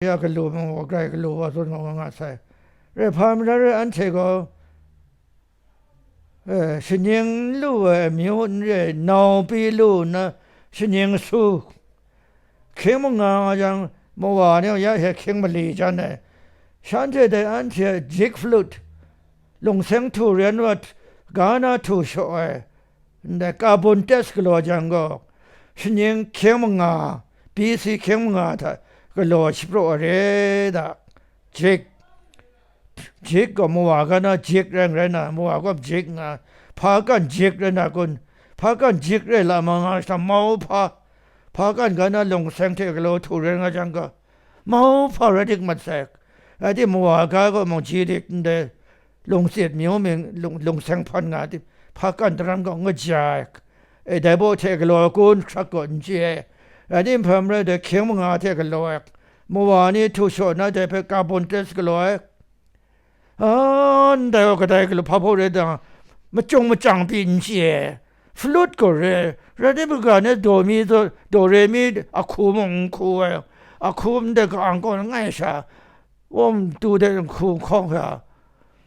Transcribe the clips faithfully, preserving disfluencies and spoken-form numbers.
ya galu mung wa, grai galu wa zawn gaw nga nga sai. Rai hpa marai rai anhte gaw, eh, shaning n lu ai amyu n re, nau pi lu nna shaning su, hkying manga nga jang, mawa ni ya hte hkying mali jan ai. Shanhte dai anhte jik flute, lungseng htu ren wa, ga na htu shaw ai, ndai carbon tax galaw jang gaw, shaning hkying manga, B C hkying manga hta galaw shapraw ai re da. Jik, jik gaw mawa ga na jik rai rai na, mawa gaw jik nga, hpa kan jik rai na kun, hpa kan jik rai la ma nga shita mau hpa, hpa kan ga na lungseng hte galaw htu rai nga jang ga, mau hpa rai dik mat sai. Rai timung, mawa ga gaw mung ji dik ndai, lungsit myu ming, lung-, lungseng hpan nga tim, hpa kan daram gaw n kaja ai. E, dai baw hte galaw ai kun hkrak gaw n chye ai. Rai tim, hpa marai dai hkying manga hte galaw ai. Mawa ni htu shaw na dai hpe carbon tax galaw ai. A, ndai gaw kadai galaw hpa hpaw rai dang, machyung machyang pyi n chye ai. Flute gaw re, rai tim, ga ni do mi, do, do re mi ahku mung n hku ai, ahku ndai ka-ang kaw langai sha, wawm tu de n hku n hkawng hkra,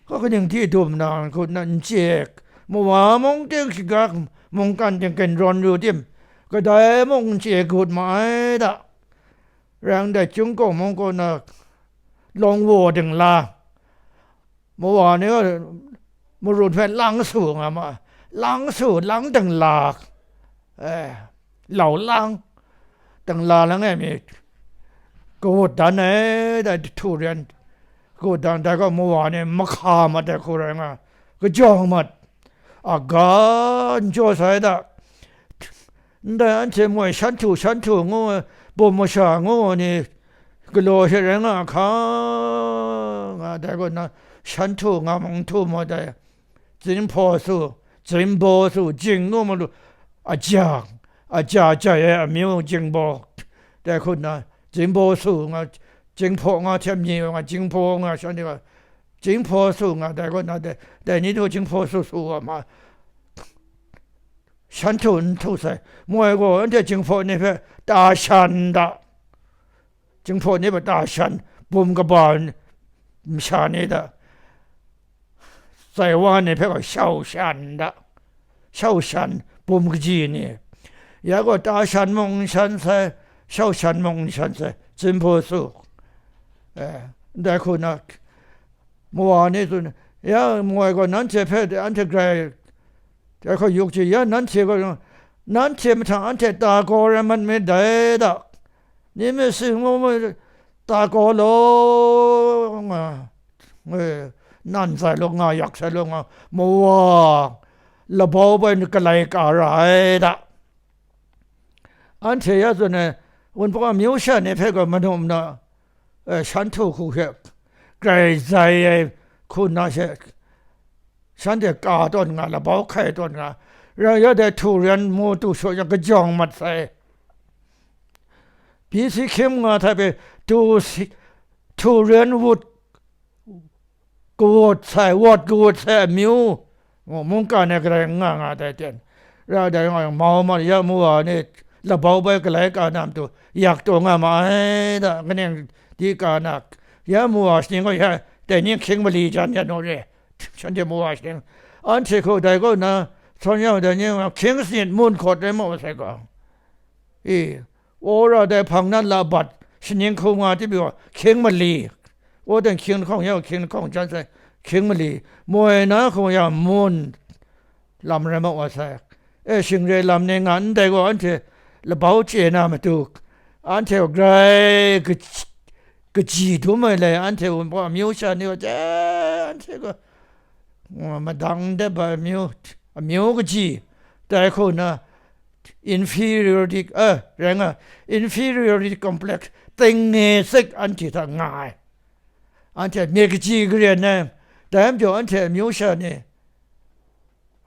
ka kaning di dum na n hku nna n chye, mawa mung ting shagak mungkan ting ginrawn yu tim, kadai mung n chye gut ma ai da. Rai ndai, Chyungkong mung kaw na, lawng waw dingla, mawa ni gaw marun hpe lang su nga ma, lang su, lang dingla, eh, lau lang, dingla langai mi kawut dan ai, dai htu ren, kawut dan, dai gaw mawa ni mahka mat ai hku rai nga, kajawng mat, a ga n jaw sai da. Ndai anhte moi shan htu, shan htu ngu ai, bum masha ngu ai ni galaw hte rai nga hkang, nga dai gaw na, shan htu nga mung htu maw dai, jinghpaw su, jingbaw su, jing ngu malu, aja, aja jai ai amyu jingbaw, dai hku nna, jingbaw su nga, jinghpaw nga hte myi nga, jinghpaw nga shanhte ga, jinghpaw su nga dai gaw na, dai, dai ni hte jinghpaw su su wa ma, shan htu n htu sai. Moi gaw anhte jinghpaw ni hpe ta shan da, jinghpaw ni hpe ta shan, bum kaba n-, masha ni da, zai wa ni hpe gaw shau shan da, shau shan, bum kaji ni, ya gaw ta shan mung n shan sai, shau shan mung n shan sai, jinghpaw su, eh, ndai hku na, mawa ni tsun, ya moi gaw nanhte hpe anhte grai, dai hku yuk ji, ya nanhte gaw, nanhte mahtang anhte ta gaw rai mat myit dai da, ni myit si ngu mu, ta gaw law nga, e, nan sai law nga, yak sai law nga, mawa labau bai ni galai ka ra ai da. Anhte ya zawn ai Wunpawng a myu sha ni hpe gaw manu muna, e, shan htu hku hte grai zai ai hku nna she, shanhte ka tawn nga, labau hkai tawn nga, rai ya dai htu ren mu tu shaw yang kajawng mat sai. B C hkying manga hta pyi tu si, htu ren wut kawut sai, wawt kawut sai amyu, mungkan e kadai n nga nga dai ten, ra dai nga yang mau mat ya, mawa ni labau bai galai ka na matu yak taw nga ma ai da, kaning di ka na, ya mawa shaning gaw ya dai ni hkying mali jan ya naw re, shanhte mawa shaning, anhte hku dai kaw na, sawn ya dai ni hkying sanit mun hkawt rai mu sai gaw, e, wora dai hpang nan la bat, shaning hku nga tipyaw hkying mali, wora dai hkying lahkawng ya, hkying lahkawng jan sai, hkying mali, moi na hku ya mun lam rai ma wa sai. E, shing re lam ni nga ndai gaw, anhte labau chye na matu, anhte grai ka-, kaji dum ai lai, anhte Wunpawng amyu sha ni gaw, je, anhte gaw, mm, madang n dep ai amyu, amyu kaji, dai hku na, inferiority, eh, rai nga, inferiority complex, ting nge sek anhte hta nga ai. Anhte myit kaji karen ai, dai majaw anhte amyu sha ni,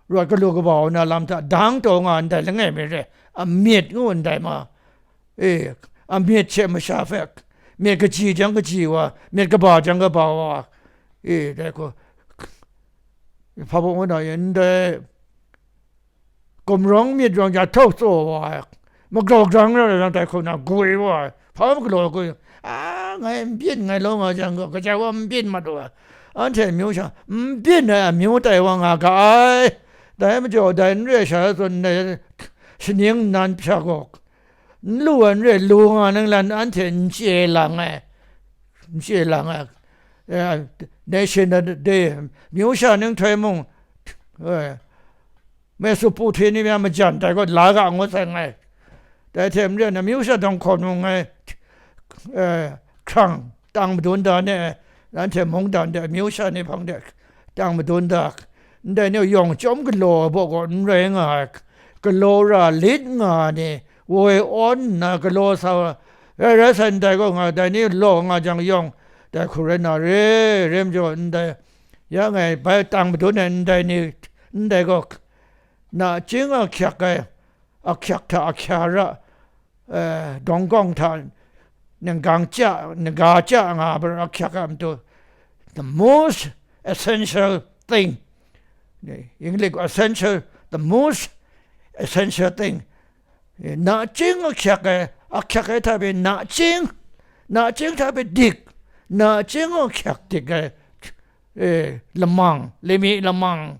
rawt galu kaba wa na lam hta dang taw nga ndai langai mi re, amyit ngu ndai ma, e, amyit she masha hpe, myit kaji jang kaji wa, myit kaba jang kaba wa, e, dai hku, hpa baw ngu na yin ndai, gumrawng myit rawng ja htau tsaw wa ai, magrau grang rai rai dai hku na gwi wa ai, hpa galaw gwi, a, ngai n byin, ngai law nga jang gaw, kaja wa n byin mat wa, anhte amyu sha n byin ai amyu tai wa nga ga ai. Dai majaw, dai n re ai sha zawn, dai shaning nnan hpya gaw, n lu ai n re, lu nga nang lan anhte n chye lang ai, n chye lang ai. Eh, nation a day, amyu sha ning htoi mung, eh, Mesopotamia majan dai gaw la ga ngut sai ngai. Dai hte maren, amyu sha dawng hkawn mung ngai, eh, hkrang tang madun da ne, nanhte mungdan de amyu sha ni hpang de tang madun da, ndai ni yawng chyawm galaw ai baw gaw n rai nga ai, galaw ra lit nga ai ni, woi awn nna galaw sa wa, rai rai sai, ndai gaw nga, dai ni law nga jang yawng, dai hku rai na re, re majaw, ndai, ya ngai bai tang madun ai ndai ni, ndai gaw, nachying ahkyak ai, ahkyak hta ahkya ra, eh, dawng gawng hta ninggang chya, ningga chya nga ai ahkyak a matu, the most essential thing. English essential, the most essential thing. Eh, nachying ahkyak ai, ahkyak ai hta pyi nachying, nachying hta pyi dik, nachying ahkyak dik ai, eh, lamang, lami lamang,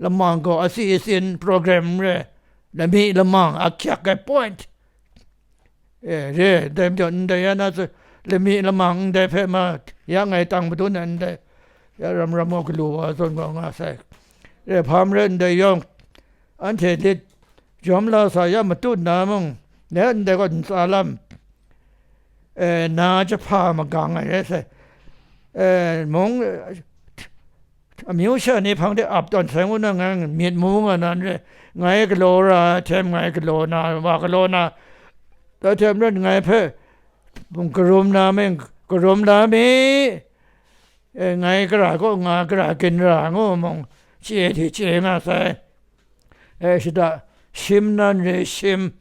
lamang gaw asi asin program re, lami lamang ahkyak ai point. Eh, re, dai majaw, ndai ya na tsun, lami lamang ndai hpe ma, ya ngai tang madun ai ndai, ya ram ram gaw galu wa zawn gaw nga sai. Re, hpa marai ndai yawng, anhte lit, jawm la sa ya matut na mung, ne ndai gaw ntsa lam, eh, na jahpa magang ai rai sai. Eh, mung, amyu sha ni hpang de ap tawn sai ngu na, ngai myit mu nga na n re, ngai galaw ra ai hte ngai galaw na, wa galaw na, dai hte maren ngai hpe karum na me, karum na mi, e, ngai gara kaw nga, gara ginra ngu mung, chye hte chye nga sai. E, shada, shim nan re shim,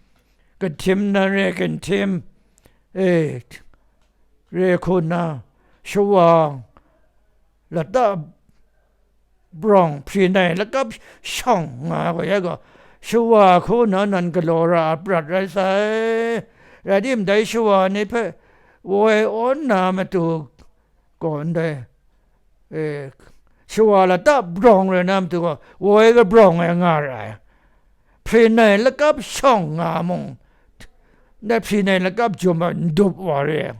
gahtim nan re gahtim, e, re hku nna, shawa lata brawng hpri nai lakap shawng nga ai gaw, ya gaw, shawa hku nna nan galaw ra ai prat rai sai. Rai timung, dai shawa ni hpe woi awn na matu gaw, ndai, e, shawa lata brawng rai na matu gaw, woi kabrawng ai nga ra ai. Hpri nai lakap shawng nga mung, ndai hpri nai lakap jum ai n dup wa re ai,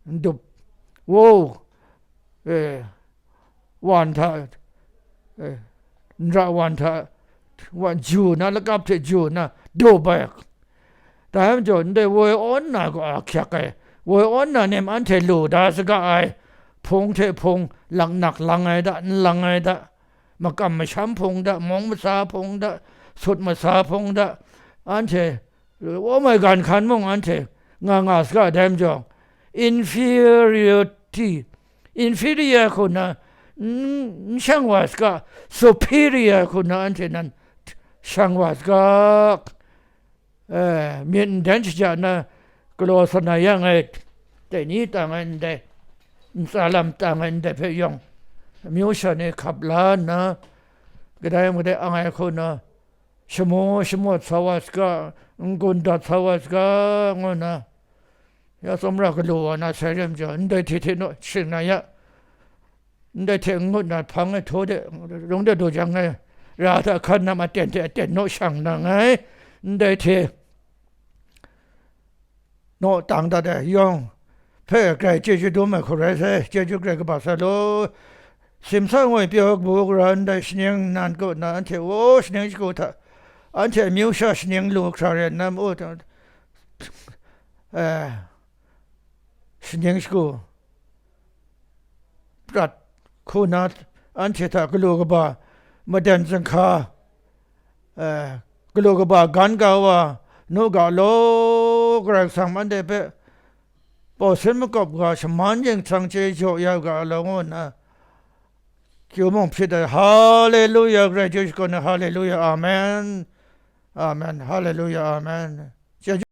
n dup, wow, e, wan hta, e, nra wan hta, wa, ju na, lakap hte ju na, dup ai. Dai majaw, ndai woi awn na gaw ahkyak ai, woi awn na nem anhte lu da saga ai, hpung hte hpung, laknak lang ai da, n lang ai da, makam masham hpung da, mawng masa hpung da, sut masa hpung da, anhte, oh my God, hkan mung anhte nga nga saga, dai majaw, inferiority, inferior hku nna n, n shang wa saga, superior hku nna anhte nan shang wa saga, eh, myit n dan shaja nna galaw sa na yang e, dai ni tang ai ndai, ntsa lam tang ai ndai hpe yawng, amyu sha ni hkap la nna, kadai mung kadai ang ai hku nna, shamu shamawt sa wa saga, n-gun dat sa wa saga, ngu nna, ya tsawmra galaw wa na sai re majaw, ndai hte hte naw shing na ya, ndai hte n ngut na hpang e htaw de, rung de daw jang e, ra hta hkan nam aten hte aten naw shang na nngai, ndai hte naw tang dat ai yawng hpe grai chyeju dum ai hku rai sai, chyeju grai kaba sai law. Simsa ngoi pyaw kabu gara ndai shaning nnan kaw na anhte, o, shaning shagu hta, anhte amyu sha shaning lu hkra rai nna, o, eh, shaning shagu prat hku na, anhte hta galu kaba, maden zinhka, eh, galu kaba gan ga wa, nu ga law, Karai Kasang anhte hpe pawsin makawp ga, shaman ginhkrang chye jaw ya ga law, ngu nna, kyu mung hprit ai. Haleluya, Karai chyeju shakawn ai, haleluya, amen, amen, haleluya, amen. Chyeju